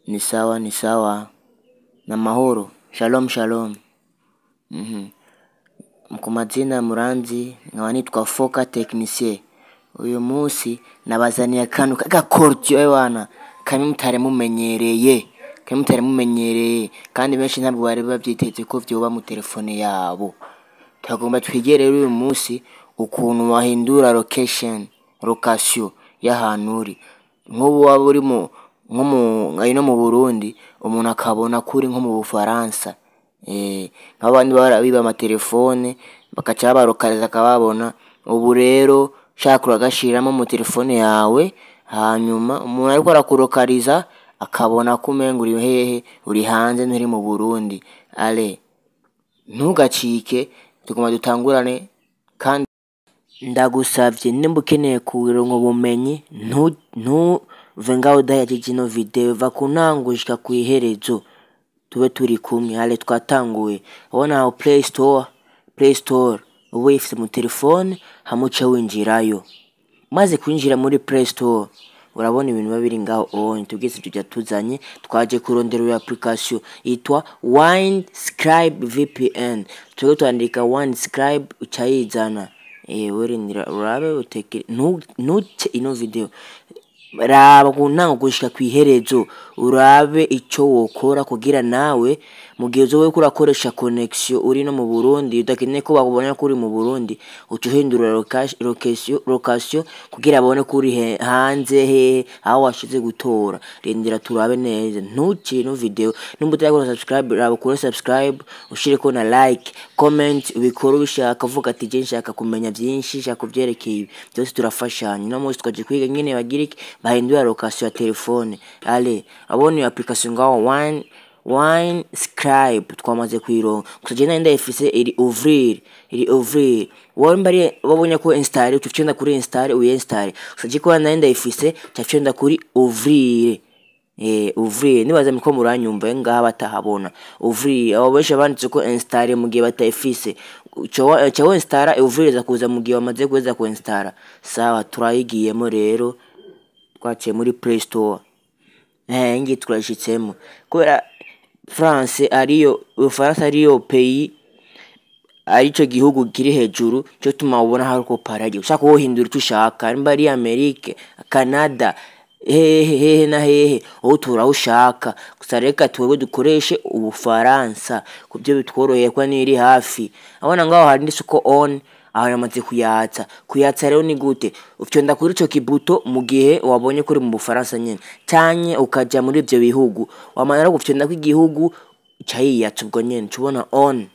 Ni sawa, ni sawa. N'amahoro. Shalom, shalom. Ku mazina muranzi nkaba nitwa Foka Technicien. Uyu munsi nabazaniye akantu k'agakoryo ewana kamwe mutari mumenyereye, kamwe mutari mumenyereye kandi benshi ntabwo bari bavyiteze ko vyoba mu telefone yabo. Turagomba twige rero uyu munsi ukuntu wahindura location, location y'ahantu uri. Nk'ubu waba uri mu nko mu ino mu Burundi, umuntu akabona ko uri nko mu Bufaransa. Nk'abandi bahora biba amatelefone bakaca babarokariza akababona. Ubu rero ushaka uragashiramwo mu telefone yawe, hanyuma umuntu ariko arakurokariza akabona ko umenga uri hehe, uri hanze nturi mu Burundi. Allez, ntugacike, tugomba dutangurane kandi ndagusavye nimba ukeneye kuronka ubumenyi, ntuve ngaho udahejeje ino video, va ku ntango gushika kw'iherezo tube turi kumwe. Allez, twatanguye. Urabona aho Play Store, Play Store uba uyifise mu telefone, hama uce winjirayo. Umaze kwinjira muri Play Store, urabona ibintu biba biri ngaho onye, tubwize ivyo vyatuzanye, twaje kurondera iyo application yitwa Windscribe VPN. Twebwe twandika Windscribe uca yizana. We rindira urabe utekere, ntuce ino video. Raba ku ntango gushika kw'iherezo, urabe ico wokora kugira nawe mu gihe uzoba uriko urakoresha connection uri no mu Burundi, udakeneye ko bakubona ko uri mu Burundi, uca uhindura location kugira babone ko uri hanze hehe aho washize gutora. Rindira turabe neza, ntuce ino video. Nimba utarakora subscribe, raba ukore subscribe, ushireko na like, comment, ubikore ubishaka, uvuga ati je nshaka kumenya vyinshi, nshaka kuvyerekeye ibi vyose, turafashanya. Uno munsi twaje kwiga ingene bagira iki, bahindura location ya telefone. Allez, abona iyo application ngaho Windscribe twamaze kuyironka. Gusa je nari ndayifise iri ouvrir, iri ouvrir. Wowe mbari wabonye ko install, uca ufyonda kuri install, uyinstall. Gusa je kubera nari ndayifise, uca ufyonda kuri ouvrir. Ouvrir, nibaza muriko muranyumva ngaha batahabona. Ouvrir, abo benshi banditse ko install mu gihe batayifise. Uca winstalla, ouvrir iza kuza mu gihe wamaze guheza kuinstalla. Sawa, turayigiyemo rero, twaciye muri Play Store. Ngiyi turayishitsemo. Kubera France ariyo, Ubufaransa ariyo pays, arico gihugu kiri hejuru, co tuma ubona hariko paragi. Ushaka wohindura ico ushaka, nimba ari Amerike, Canada, hehe hehe na hehe, wowe utora aho ushaka. Gusa reka twebwe dukoreshe Ubufaransa kuvyo bitworoheye kuko niyo iri hafi. Abona ngaho handitse ko on, aho yamaze kuyatsa. Kuyatsa rero ni gute? Ufyonda kuri ico kibuto mu gihe wabonye ko uri mu Bufaransa nyene, canke ukaja muri ivyo bihugu. Wamara gufyondako igihugu, ica yiyatsa ubwo nyene, uca ubona on.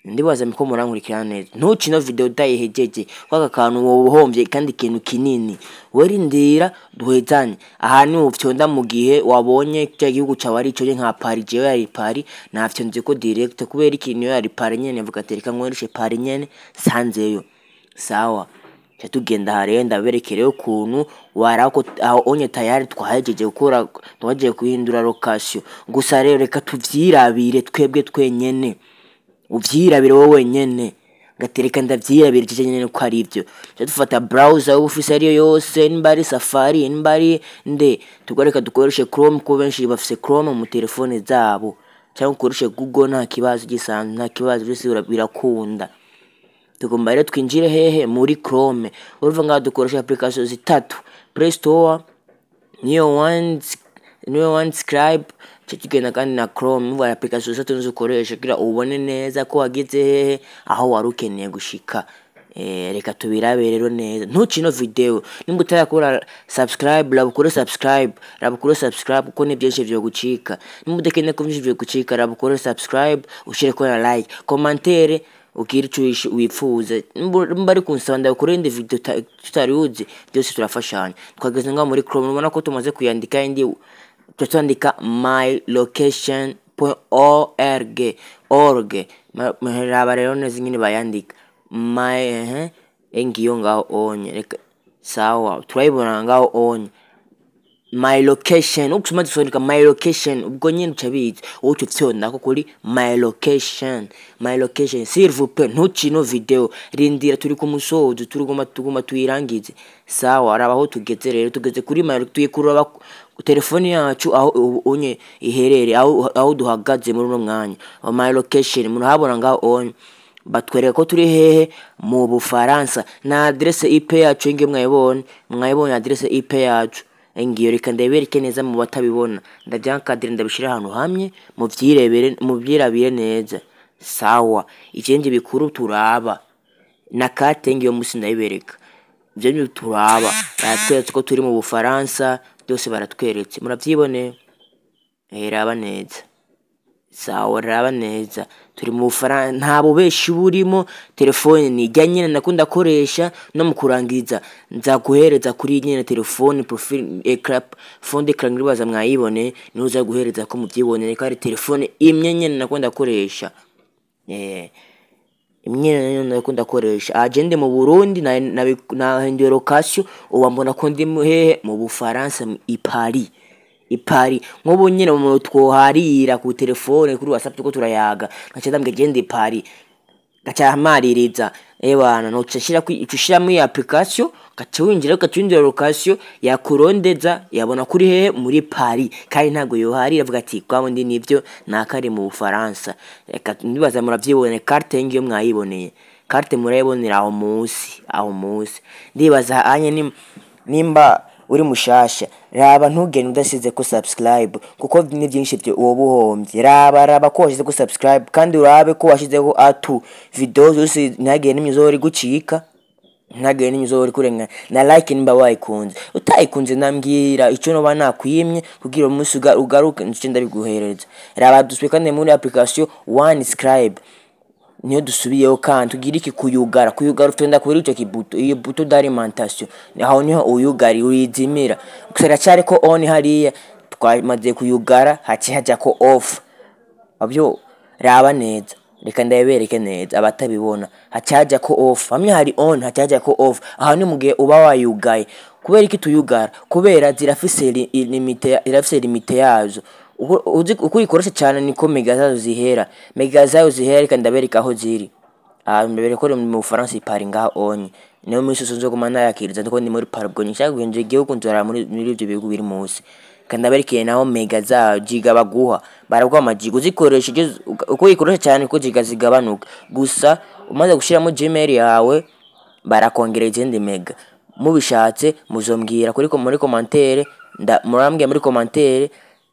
Ndibaza muriko murankurikirana neza. Ntuce ino video utayihejeje, kuko aka kantu woba uhomvye kandi ikintu kinini. We rindira duhezanye. Aha niho ufyonda mu gihe wabonye kirya gihugu cawe arico nyene, nka Paris, jewe yari Paris, nafyonzeko direct kubera iki? Niyo yari Paris nyene, mvuga ati reka nkoreshe Paris nyene nsanzeyo. Sawa. Ca tugenda aha rero ndabereke rero ukuntu waraba ko aho onye tayari twahejeje gukora, twahejeje guhindura location. Gusa rero reka tuvyirabire twebwe twenyene. Uvyirabire wowe wenyene. Ngatereka ndavyirabire jeje nyene ko ari ivyo. Ca dufata browser woba ufise ariyo yose, nimba ari Safari, nimba ari nde, tugareka dukoreshe Chrome kuko benshi bafise Chrome mu telefone zabo. Canke ukoreshe Google, nta kibazo gisanzwe, nta kibazo, vyose birakunda. Tugomba rero twinjire hehe? Muri Chrome. Urumva ngaha dukoresha application zitatu: Play Store, niyo Windscribe, ca tugenda kandi na Chrome. Umva, application zitatu nizo ukoresha kugira ubone neza ko wagize hehe aho wari ukeneye gushika. Reka tubirabe rero neza. Ntuce ino video. Nimba utarakora subscribe, raba ukore subscribe, raba ukore subscribe kuko ni vyinshi vyogucika. Nimba udakeneye ko vyinshi vyogucika, raba ukore subscribe, ushireko na like, commentaire, ugira ico wipfuza. Nimba ari kunsaba ndagukore iyindi video tutari uzi, vyose turafashanya. Twageze ngaho muri Chrome, ubona ko tumaze kuyandika indi, tuca twandika mylocation.org org. Raba rero neza ingene bayandika my, ngiyo ngaho onye. Reka, sawa, turayibona ngaho onye. My location. Umaze kwandika my location, ubwo nyene uca biza, uca ufyondako kuri my location. My location, s'il vous plaît, ntuci ino video, rindira, turi ku musozo, turiguma tuguma tuyirangize. Sawa, raba aho tugeze rero, tugeze kuri my, tugiye kuraba telefone yacu aho ubu unye iherereye, aho duhagaze muri uno mwanya. My location murahabona ngaho onye, batwereka ko turi hehe? Mu Bufaransa, na adresse IP yacu ngiyo mwayibonye, mwayibonye adresse IP yacu ngiyo. Reka ndabereke neza mu batabibona, ndavyankadire, ndabishira ahantu hamwe muvyirebere, muvyirabire neza. Sawa, ikindi bikuru turaba na carte ngiyo musi ndabibereka. Ivyo nivyo turaba, baratweretse ko turi mu Bufaransa, byose baratweretse, muravyibone. Raba neza. Sawa, raba neza, turi mu Bufaransa, nta bubeshi burimo. Telefone ni ijya nyene nakunda koresha, no mu kurangiza nza guhereza kuri nyene telefone profil écran, fond d'écran, ndibaza mwayibone, niho uza guhereza ko muvyibonere ko ari telefone imwe nyene nakunda koresha, imwe nyene nakunda koresha. Aje ndi mu Burundi, nahinduye location, ubu mbona ko ndi hehe? Mu Bufaransa, i Paris, i Paris. Nk'ubu nyene mu twoharira ku telefone kuri WhatsApp tuko turayaga, nkaca ndambwira gende i Paris, gaca amaririza ebana, noca nshira ica ushiramo iyi application, gaca winjira, ugaca winjira location yakurondeza, yabona kuri hehe? Muri Paris. Kandi ntabwo yoharira, avuga ati kwa bundi nivyo nakari mu Bufaransa. Reka ndibaza muravyiboneye, carte ngiyo mwayiboneye, carte murayibonera aho munsi, aho munsi. Ndibaza anye nimba uri mushasha, raba ntugende udasize ko subscribe, kuko ni byinshi byo uwo buhombye. Raba ko washize ko subscribe, kandi urabe ko washizeho atu video zose, ntihagire n'imwe izora igucika, ntihagire n'imwe izora ikurenga, na like nimba wayikunze. Utayikunze nambwira ico noba nakwimye kugira umunsi ugaruke nce ndabiguhereza. Raba dusubiye kandi muri application One Scribe, niyo dusubiyeho kandi tugira iki? Kuyugara. Kuyugara ufenda kuri ico kibuto, iyo bouton d'alimentation, aho niho uyugari, uyizimira. Gusa iracyari ko on hariya, twamaze kuyugara haci haja ko off. Avyo raba neza, reka ndabereke neza abatabibona. Haca haja ko off, hamwe hari on haca haja ko off. Aha ni mugihe uba wayugaye. Kubera iki tuyugara? Kubera zirafise limite, irafise limite yazo. Uko uyikoresha cyane niko mega zazo zihera, mega zayo zihera. Reka ndabereka aho ziri. Ah, ndabereka ko mu Bufaransa, i Paris ngaha onye, niyo minsi yose nzoguma nayakiriza ndiko ndi muri Paris. Ubwo nshaka guhindura igihugu, nzora muri ivyo bihugu biri munsi. Kandi ndaberekeye naho mega zayo, giga baguha, baraguha amagiga uzikoresha uko uyikoresha cyane uko giga zigabanuka. Gusa umaze gushiramo Gmail yawe barakongera izindi mega. Mubishatse muzombwira kuri muri commentaire, murambwira muri commentaire,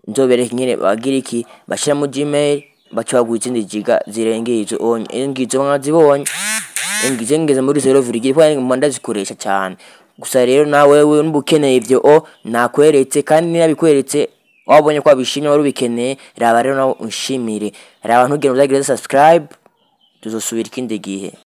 nzobereka ingene bagira iki, bashiramo Gmail baca baguha izindi giga zirengeye izo onye. Ngizo mwazibonye, ngize ngeze muri 0, kubera nguma ndazikoresha cyane. Gusa rero nawe wewe nimba ukeneye ivyo o nakweretse, kandi nabikweretse wabonye ko wabishimye, wari ubikeneye, raba rero nawe unshimire. Raba ntugende uzagire subscribe, tuzosubira ikindi gihe.